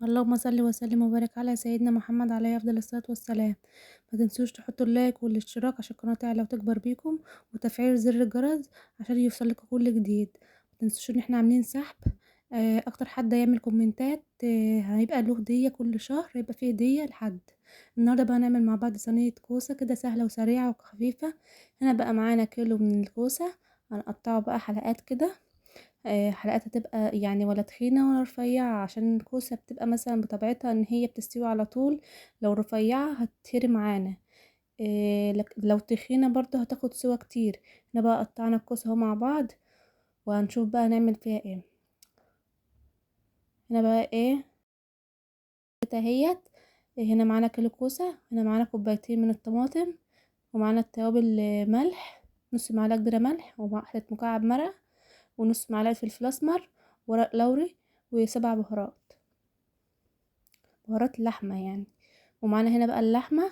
اللهم صل وسلم وبارك على سيدنا محمد عليه افضل الصلاة والسلام. ما تنسوش تحطوا اللايك والاشتراك عشان القناة تعلى وتكبر بيكم، وتفعيل زر الجرس عشان يوصلكوا كل جديد. ما تنسوش ان احنا عاملين سحب، اكتر حد هيعمل كومنتات، هيبقى له هديه كل شهر، هيبقى فيه هديه لحد. النهارده بقى هنعمل مع بعض صينية كوسة كده سهلة وسريعة وخفيفة. هنا بقى معانا كيلو من الكوسه، هنقطعه بقى حلقات كده، حلقات هتبقى يعني ولا تخينة ولا رفيعة، عشان الكوسه بتبقى مثلا بطبيعتها ان هي بتستوي على طول، لو رفيعة هتهري معانا، لو تخينة برضه هتاخد سوا كتير. هنا بقى قطعنا الكوسه اهو مع بعض، وهنشوف بقى نعمل فيها ايه. هنا بقى ايه اهيت، هنا معانا كيلو كوسة، هنا معانا كوبايتين من الطماطم، ومعانا التوابل ملح، نص معلقه كبيرة ملح، وواحدة مكعب مرقه، ونص معلقه فلفل اسمر، ورق لوري، و7 بهارات، بهارات لحمه يعني. ومعانا هنا بقى اللحمة،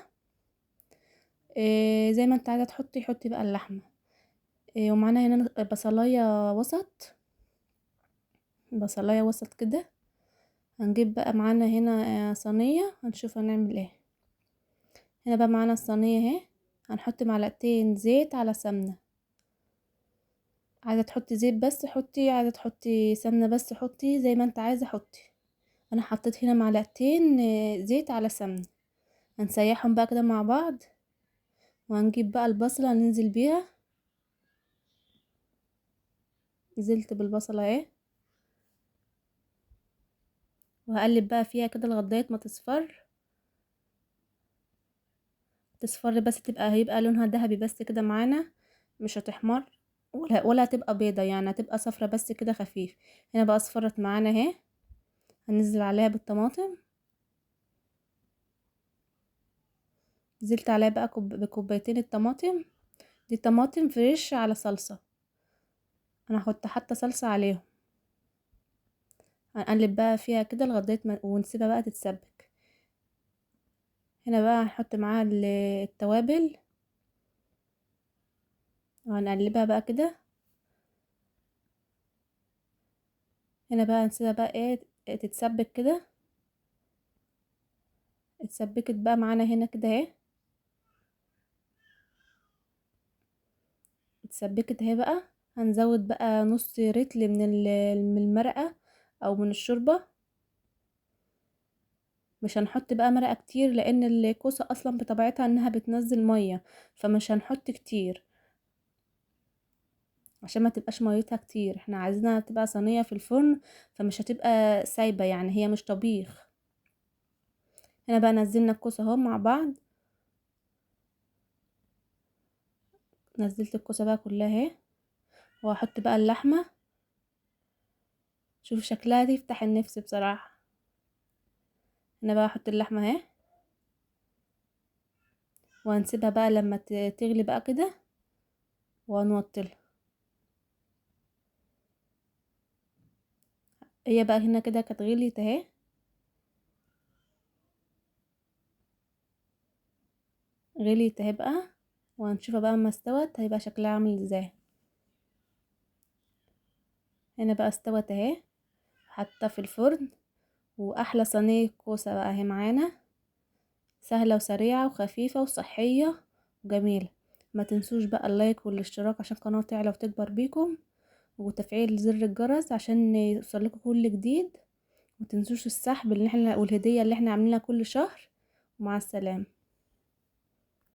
إيه زي ما انت عايزه تحطي حطي بقى اللحمة. إيه ومعانا هنا بصلايه وسط، بصلايه وسط كده. هنجيب بقى معانا هنا صينية، هنشوف هنعمل ايه. هنا بقى معانا الصينية اهي، هنحط معلقتين زيت على سمنه. عايزه تحطي زيت بس حطي، عايزه تحطي سمنه بس حطي، زي ما انت عايزه حطي. انا حطيت هنا معلقتين زيت على سمنه. هنسيحهم بقى كده مع بعض، وهنجيب بقى البصله ننزل بيها. نزلت بالبصله اهي، وهقلب بقى فيها كده لغاية ما تصفر، تصفر بس، تبقى هيبقى لونها ذهبي بس كده معانا، مش هتحمر ولا هتبقى بيضة يعني، هتبقى صفرة بس كده خفيف. هنا بقى اصفرت معانا اهي، هننزل عليها بالطماطم. نزلت عليها بقى بكوبايتين الطماطم، دي طماطم فريش على صلصه، انا هحط حتى صلصه عليهم. هنقلب بقى فيها كده لغاية ما، ونسيبها بقى تتسبك. هنا بقى هنحط معاها التوابل، وهنقلبها بقى كده. هنا بقى نسيبها بقى ايه تتسبك كده. اتسبكت بقى معانا هنا كده اهي، اتسبكت اهي بقى. هنزود بقى نص رتل من المرقه او من الشوربة. مش هنحط بقى مرقه كتير، لان الكوسه اصلا بطبيعتها انها بتنزل مية، فمش هنحط كتير عشان ما تبقاش ميتها كتير. احنا عايزينها تبقى صينية في الفرن، فمش هتبقى سايبه يعني، هي مش طبيخ. هنا بقى نزلنا الكوسه اهو مع بعض، نزلت الكوسه بقى كلها اهي، وهحط بقى اللحمة. شوف شكلها تفتح النفس بصراحة. هنا بقى احط اللحمة اهي، وهنسيبها بقى لما تغلي بقى كده، وهنوطلها. هي بقى هنا كده كانت غليت اهي، غليت اهي بقى، وهنشوفها بقى اما استوت هيبقى شكلها عامل ازاي. هنا بقى استوت اهي، حتى في الفرن. واحلى صينية كوسة بقى اهي معانا، سهلة وسريعة وخفيفة وصحية وجميلة. ما تنسوش بقى اللايك والاشتراك عشان القناة تعلى وتكبر بيكم، وتفعيل زر الجرس عشان يوصلكوا كل جديد. ومتنسوش السحب اللي احنا والهديه اللي احنا عاملينها كل شهر. ومع السلامة.